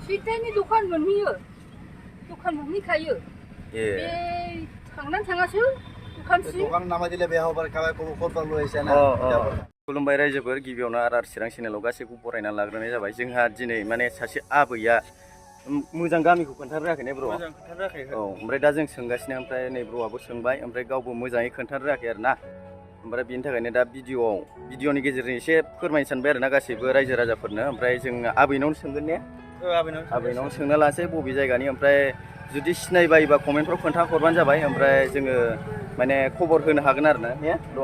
Ini dukkan menhiyo. Dukkan menhikayo. Tangan tangasu. Dukkan si. Dukkan nama dile behaw bar kawe ko perlu esana. खुलुमबाय रायजोफोर गिबियावनो आर चिरां चेनेलाव गासैखौ बरायना लाग्रोनाय जाबाय जोंहा दिनै माने सासे आबैया मोजां गामिखौ खोन्थानो रोङाखै ने ब्र मोजां खोन्थानो रोङाखै औ ओमफ्राय दा जों सोंगासिनो ओमफ्राय नै ब्रआबो सोंबाय ओमफ्राय गावबो मोजाङै खोन्थानो रोङाखै आरो ना ओमफ्राय बिनि थाखायनो दा भिडिअनि गेजेरजों एसे फोरमायनो सानबाय आरो ना गासैबो रायजो राजाफोरनो ओमफ्राय जों आबैनावनो सोंगोन ने आबैनावनो सोंना लासै बबे जायगानि ओमफ्राय जुदि सिनायबायोबा कमेन्टफ्राव खोन्था हरबानो जाबाय ओमफ्राय जोङो माने खबर होनो हागोन आरो ना ने ब्र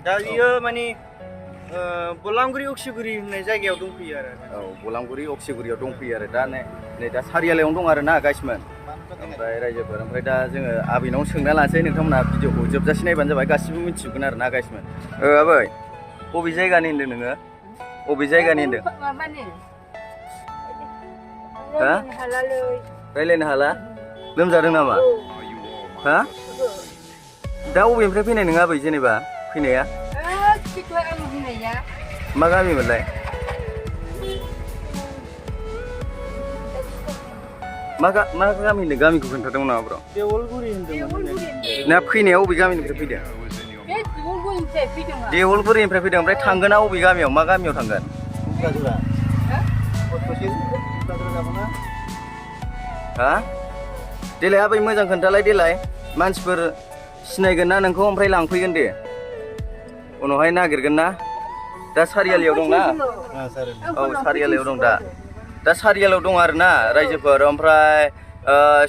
दा इयो माने बलांगुरि अक्सिगुरि होननाय जायगायाव दंफैयो आरो औ बलांगुरि अक्सिगुरियाव दंफैयो आरो दा नै दा सारियालायावनो दं आरो ना गाइसमोन ओमफ्राय रायजोफोर ओमफ्राय दा जोङो आबैनाव सोंना लानोसै नोंथांमोना भिडिअखौ जोबजासे नायबानो जाबाय गासिबो मिथिजोबगोन आरो ना गाइसमोन आबै बबे जायगानि होनदों नोङो बबे जायगानि होनदों हा रायलायनो हाला लोमजादों नामा हा दा बबेनिफ्राय फैनाय नों आबै जेनेबा फैनाया मा गामिमोनलाय मा गामि होनदों गामिखौ खोन्थादोंमोन नामा ब्र देवलगुरि होनदों ना फैनाया बबे गामिनिफ्राय फैदों देवलगुरिनिफ्राय फैदों ओमफ्राय थांगोना बबे गामियाव मा गामियाव थांगोन हा देलाय आबै मोजां खोन्थालाय देलाय मानसिफोर सिनायगोन ना नोंखौ ओमफ्राय लांफैगोन दे उनावहाय नागिरगोन ना दा सारियालियाव दं ना औ सारियालियाव दं दा सारियालियाव दं आरो ना रायजोफोर ओमफ्राय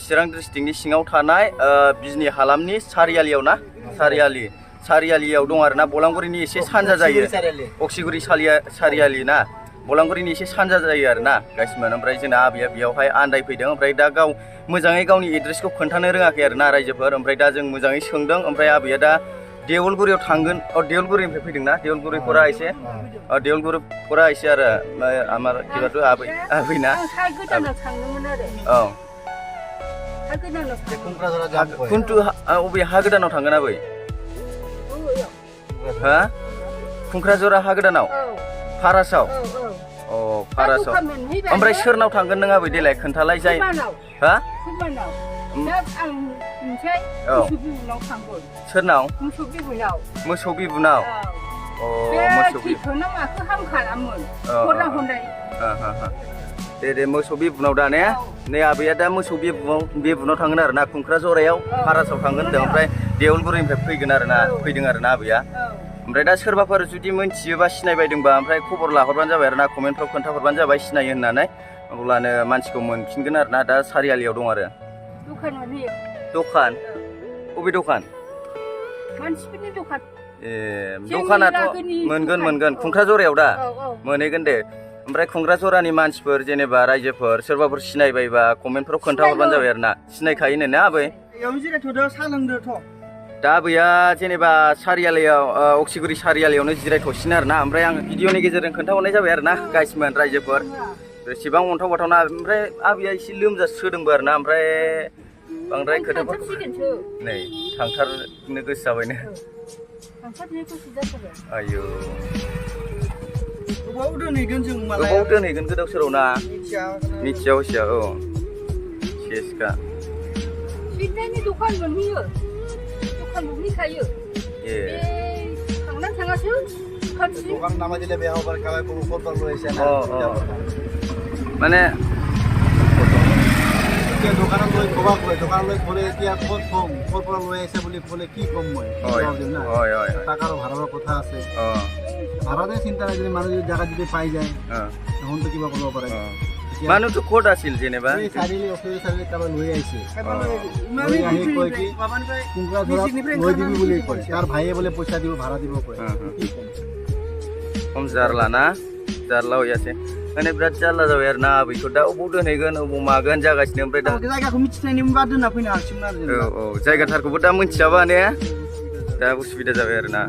चिरां डिस्ट्रिक्टनि सिङाव थानाय बिजनि हालामनि सारियालियाव ना सारियालियाव दं आरो ना बलांगुरिनि एसे सानजा जायो अक्सिगुरि सारियालि ना बलांगुरिनि एसे सानजा जायो आरो ना गाइसमोन ओमफ्राय जोंना आबैया बेयावहाय आन्दायफैदों ओमफ्राय दा गाव मोजाङै गावनि एड्रेसखौ खोन्थानो रोङाखै आरो ना रायजोफोर ओमफ्राय दा जों मोजाङै सोंदों ओमफ्य आबैया दा देवलगुरियाव थांगोन देवलगुरिनिफ्राय फैदों ना देवलगुरिफोरा एसे देवलगुरिफोरा एसे आरो आमार किबाथ' आबै ना औ कुन्टु अबे हा गोदानाव थांगोन आबै हा खुंख्राजरा हा गोदानाव फारासाव अ फारासाव ओमफ्राय सोरनाव थांगोन नों आबै देलाय खोन्थालाय जाय हा सोरनाव मोसौ बिबुनाव दे मोसौ बिबुनाव दा ने नै आबैया दा मोसौ बिबुनाव थांगोन आरो ना खुंख्राजरायाव फारासाव थांगोन होनदों ओमफ्राय देवलगुरिनिफ्राय फैदों आरो ना आबैया ओमफ्राय दा सोरबाफोर जुदि मोनथियोबा सिनायबायदोंबा ओमफ्राय खबर लाहरबानो जाबाय आरो ना कमेन्टफ्राव खोन्थाहरबानो जाबाय सिनायो होननानै अब्लानो मानसिखौ मोनफिनगोन आरो ना दा सारियालियाव दं आरो दखान अबे दखान दखानाथ' मोनगोन खुंख्राजरायाव दा मोनहैगोन दे ओमफ्राय खुंख्राजरानि मानसिफोर जेनेबा रायजोफोर सोरबाफोर सिनायबायबा कमेन्टफ्राव खोन्थाहरबानो जाबाय आरो ना सिनायखायोनो ना आबै दा आबैया जेनेबा सारियालियाव अक्सिगुरि सारियालियावनो जिरायथ'सिनो आरो ना ओमफ्राय आं भिडिअनि गेजेरजों खोन्थाहरनाय जाबाय आरो ना गाइसमोन रायजोफोर बेसेबां अन्थाव बाथावना ओमफ्राय आबैया एसे लोमजास्रोदोंबो आरो ना ओमफ्राय बांद्राय खोथाफोरखौ नै थांथारनो गोसो जाबायनो आयौ गोबाव दोनहैगोन गोदाव सोराव ना मिथिया हसिया औ सेसखा dukkan nama dile behaw bar kawe ko perlu esana মানে দোকানত লৈ কবা কয় দোকান লৈ ঘরে এতিয়া কত perlu এসে বলি বলে কি কম মই টাকার ভাড়ার কথা আছে ভাড়াতে চিন্তা নাই যদি মানুষ জায়গা যদি পাই যায় তখন তো কিবা করব পারে মানুষ তো কোট আছিল যেনেবা এই সারিলি অফিস সারিলি কাবা লৈ আইছে লৈ আহি কয় কি কুংকা ধরা লৈ দিবি বলি কয় তার ভাইয়ে বলে পয়সা দিব ভাড়া দিব কয় কি কম জারলা ना जारला हयासे माने बिराद जारला जाबाय आरो ना आबैखौ दा अबाव दोनहैगोन अबाव मागोन जागासिनो ओमफ्राय दा जायगाखौ मिथिनायनि मोनबा दोनना फैनो हासिगोन आरो औ जायगाथारखौबो दा मिथियाबा ने दा उसुबिदा जाबाय आरो ना